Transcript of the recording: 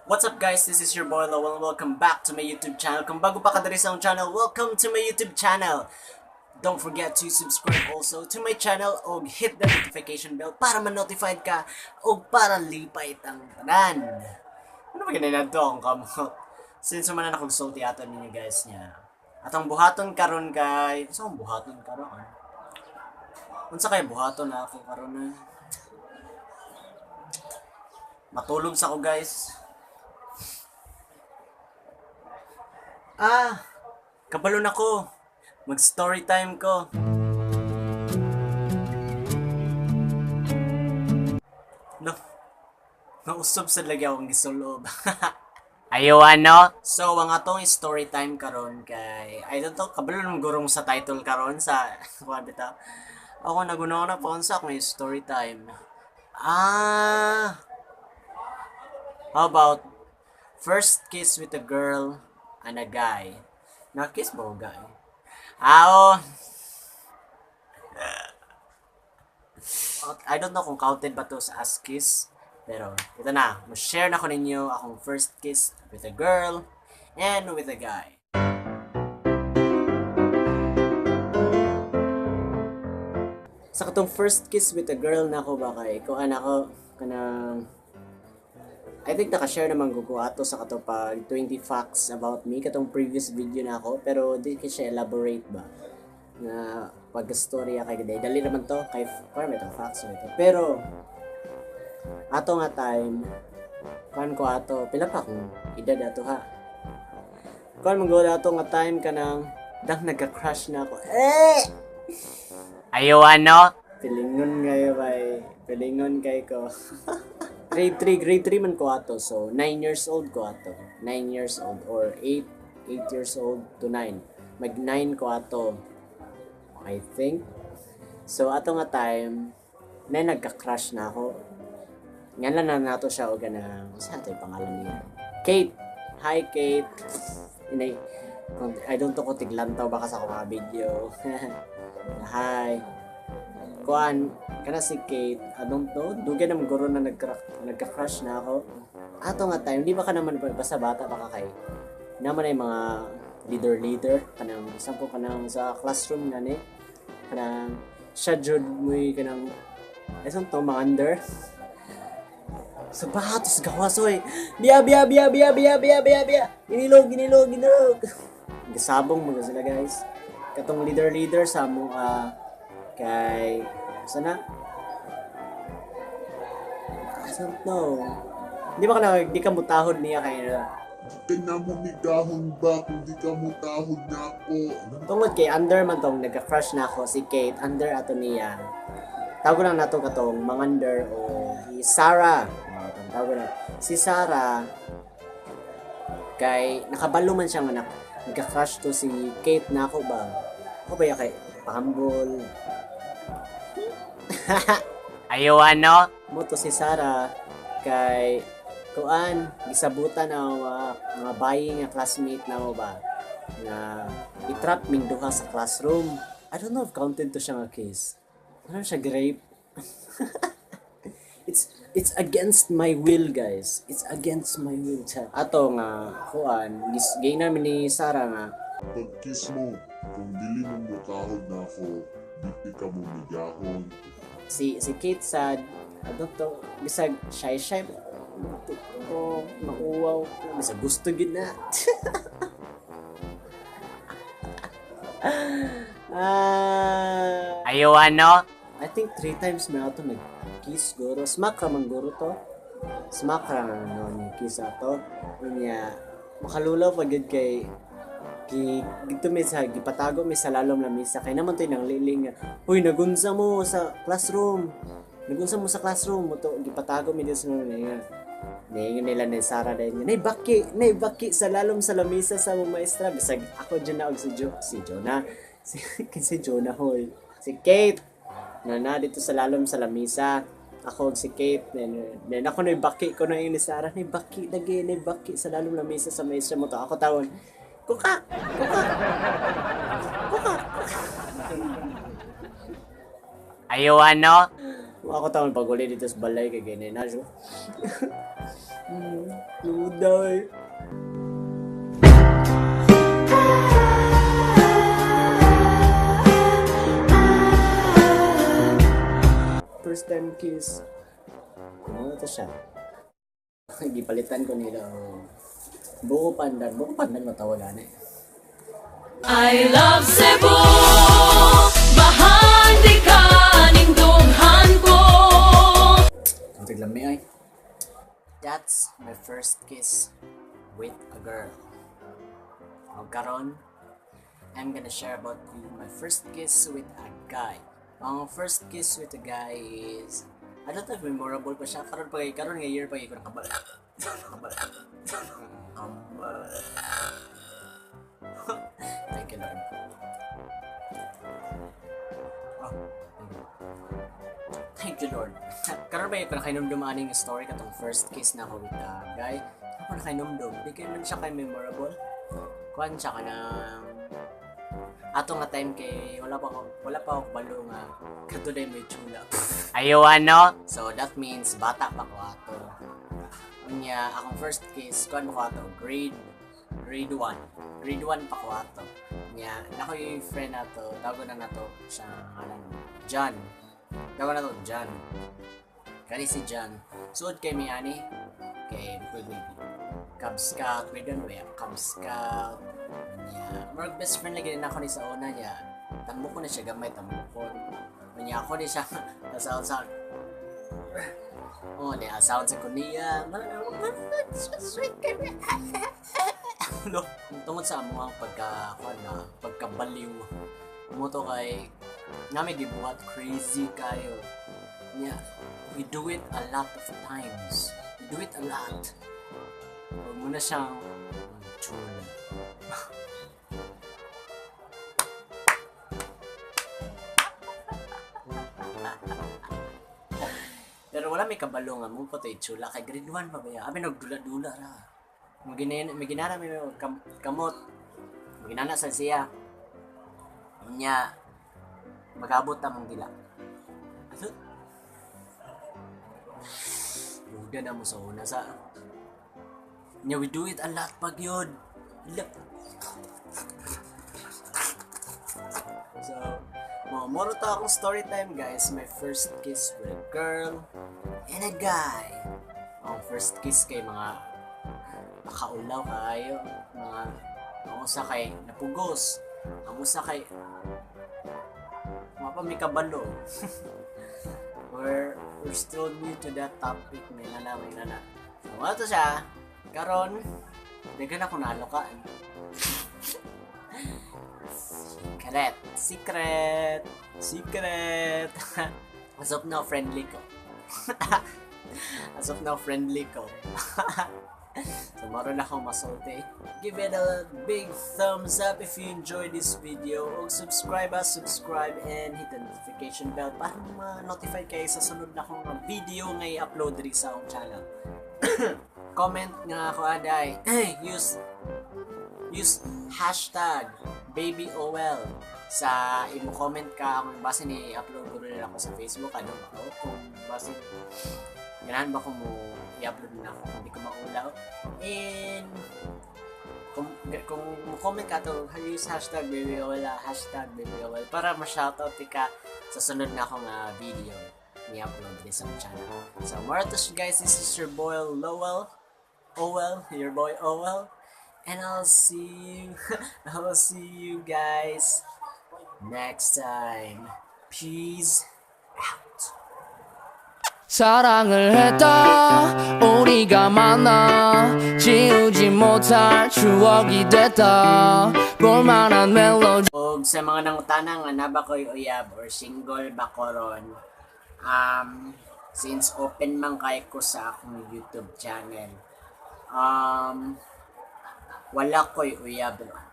What's up, guys? This is your boy Lowell and welcome back to my YouTube channel. Kung bago pa ka diri sa akong channel, welcome to my YouTube channel. Don't forget to subscribe also to my channel o hit the notification bell para ma-notified ka o para lipay tang tanan. Ano ba ganun to akong kamot? Since man na akong sulti ato ninyo, guys, niya. Atong buhaton karon kay, sa akong buhaton karon? Unsa kay buhaton na ako karon na? Matulog sa ko, guys. Ah, kabalo na ko. Mag story time ko. No. Nausob sa lagi akong gisulob. Ayaw ano? So, ang atong story time karon kay, I don't know, kabalo ng gurong sa title karon sa kuan bitaw. Ako nagunaw na po sa akong story time. Ah. How about first kiss with a girl and a guy? Na-kiss ba o guy? Ah, oh. I don't know kung counted ba to sa as kiss. Pero, ito na. Mo-share na ko ninyo akong first kiss with a girl and with a guy. Sa katong first kiss with a girl na ako ba kay, kuan ako, kanang, I think naka-share naman ko ato sa kato pag 20 facts about me, katong previous video na ako, pero di kay siya elaborate ba nga pag-storya kay dali naman to kay kuan may to facts ito. Pero ato nga time, kuan ko ato, pila pa akong edad ato ha, kuan man gud ato nga time kanang dang nagka-crush na ako eh. Ayaw ano? Pilingon kayo bay, pilingon kay ko. Grade 3, grade 3 man ko ato. So, 9 years old ko ato. 9 years old or 8 years old to 9. Mag 9 ko ato, I think. So, ato nga time, na nagka-crush na ako. Nga lang na nato siya o ganang, saan ato yung pangalan niya? Kate! Hi, Kate! Inay, I don't know kung tiglantaw baka sa akong mga video. Hi! Kuan, kana si Kate, I don't know, dugay naman guro na nagka-crush na ako. Ato nga time, di ba ka naman, basta bata baka kay, naman ay mga leader-leader, kanang, sampo kanang sa classroom nga ni, kanang, siya jud mo'y kanang, ay saan to, mga under. So batos gawas oy. Biya biya biya biya biya biya biya biya. Ginilog ginilog ginilog. Gasabong mga sila, guys. Katong leader-leader sa mo kay sana I don't know. Di ba ka na, di ka mutahod niya kay Kaya mo migahon ba kung di ka mutahod na ako? Tungod kay under man tong nagka-crush na ako si Kate, under ato niya. Tawag lang nato katong mga under o si Sarah. Oh, tawag na. Si Sarah kay nakabalo man siya nga nagka-crush to si Kate na ako ba. Ako ba ya kay pahambol. Ayaw ano? Mo to si Sarah kay kuan gisabutan ang mga bayi nga classmate na mo ba nga itrap ming duha sa classroom. I don't know if counted to siya nga case. Ano siya, grape? It's against my will, guys. It's against my will. Ato nga kuan gis gayna mi ni Sarah nga Pag-kiss mo, kung dili mo mutahod na ako, di ka mo migahon. Si Kate sad ano to, bisag shy shy ko, mauwaw ko, bisag gusto gid na. Ah, Ayaw ano? I think three times may ato nag-kiss guro. Smack ra man guro to. Smack ra man no ni kiss ato. Unya makalulaw pa gyud kay gi dito mi sa gipatago mi sa lalom na misa kay naman to'y nang liling nga, "Huy, nagunsa mo sa classroom, nagunsa mo sa classroom mo to." Gipatago mi dito sa nga niingon nila ni Sarah dahil niya, nay baki sa lalom sa lamisa sa mga maestra. Bisag ako dyan na og si Jo, si Jonah, si, si Jonah hoy, si Kate, na na dito sa lalom sa lamisa. Ako og si Kate, then ako na baki ko na yun ni Sarah, nay baki lagi, nay baki sa lalom lamisa sa maestra mo to. Ako tawon, kuka, kuka, kuka. Ayaw ano? Ako taon pag uli dito sa balay kay ganyan na siya. Luday. First time kiss. Ano to siya? Gipalitan ko nila og buko pandan. Buko pandan matawag ani. I love Cebu. Bahandi ka ning dughan ko. Ang tiglami ay. That's my first kiss with a girl. O karon, I'm gonna share about you my first kiss with a guy. Ang first kiss with a guy is, I don't know if memorable pa siya. Karon pa kay karon nga year pa kay ko nakabal. Nakabal. Nakabal. Thank you, Lord. Oh, thank you. Thank you, Lord. Karon ba ko nakainumdum aning story katong first kiss na ako with a guy. Ako nakainumdum. Di kayo man siya kay memorable. Kuan siya ka ng ato nga time kay wala pa ako balo nga kadto may chula. Ayaw ano? So that means bata pa ko ato. Unya akong first kiss kuan mo ko ato grade 1. Grade 1 pa ko ato. Nya nako yung friend nato, tawag na nato siya ngalan John. Tawag na to John. Kani si John. Suod kay mi ani kay pwede Cub Scout, grade 1 ba? Cub Scout. Nya, murag best friend lagi na ako ni sa una niya. Tambok ko na siya gamay, tambok ko. Nya ako ni siya nasa sa. Oh, ni asawan sa ko niya. Sweet kami. No, tungod sa among pagka kuan na pagkabaliw mo to kay nami gibuhat crazy kayo. Nya, we do it a lot of times. We do it a lot. Huwag mo na siyang chula. Pero wala may kabalo nga mo pa to chula kay grade 1 pa ba ya? Abi nagdula-dula ra. Magina maginana may kamot. Maginana sa siya. Unya magabot among dila. Ano? Duda na mo sa una sa. Nya we do it a lot pag yun. Ila. So, mo moro to akong story time, guys. My first kiss with a girl and a guy. Ang first kiss kay mga nakaulaw kayo, mga ang usa kay napugos, ang usa kay mga pa may kabalo. We're still new to that topic, may nana. So, wala to siya. Karon, daghan ako nalokaan. Secret! Secret! Secret! As of now, friendly ko. As of now, friendly ko. So, maroon akong masulti. Give it a big thumbs up if you enjoyed this video. O subscribe us, subscribe and hit the notification bell para ma-notify kayo sa sunod na akong video nga i-upload diri sa akong channel. Comment nga ako aday. Use #BabyOL sa imo comment ka kung base ni upload ko rin ako sa Facebook, ano ba ko kung base ganahan ba ko mo i-upload na ako kung di ko maulaw. And kung mo comment ka to, use #BabyOL, ah, #BabyOL para ma-shoutout ka sa sunod na akong video ni-upload din sa channel. So, more to, guys, this is your boy Lowell, Owell, your boy Owell, and I'll see you guys next time. Peace out. 사랑을 했다. 우리가 만나 지우지 못할 추억이 됐다. 볼만한 멜로디 Og sa mga nangutana nga naa ba ko'y uyab or single ba ko ron, since open man kay ko sa akong YouTube channel, wala ko'y uyab ron.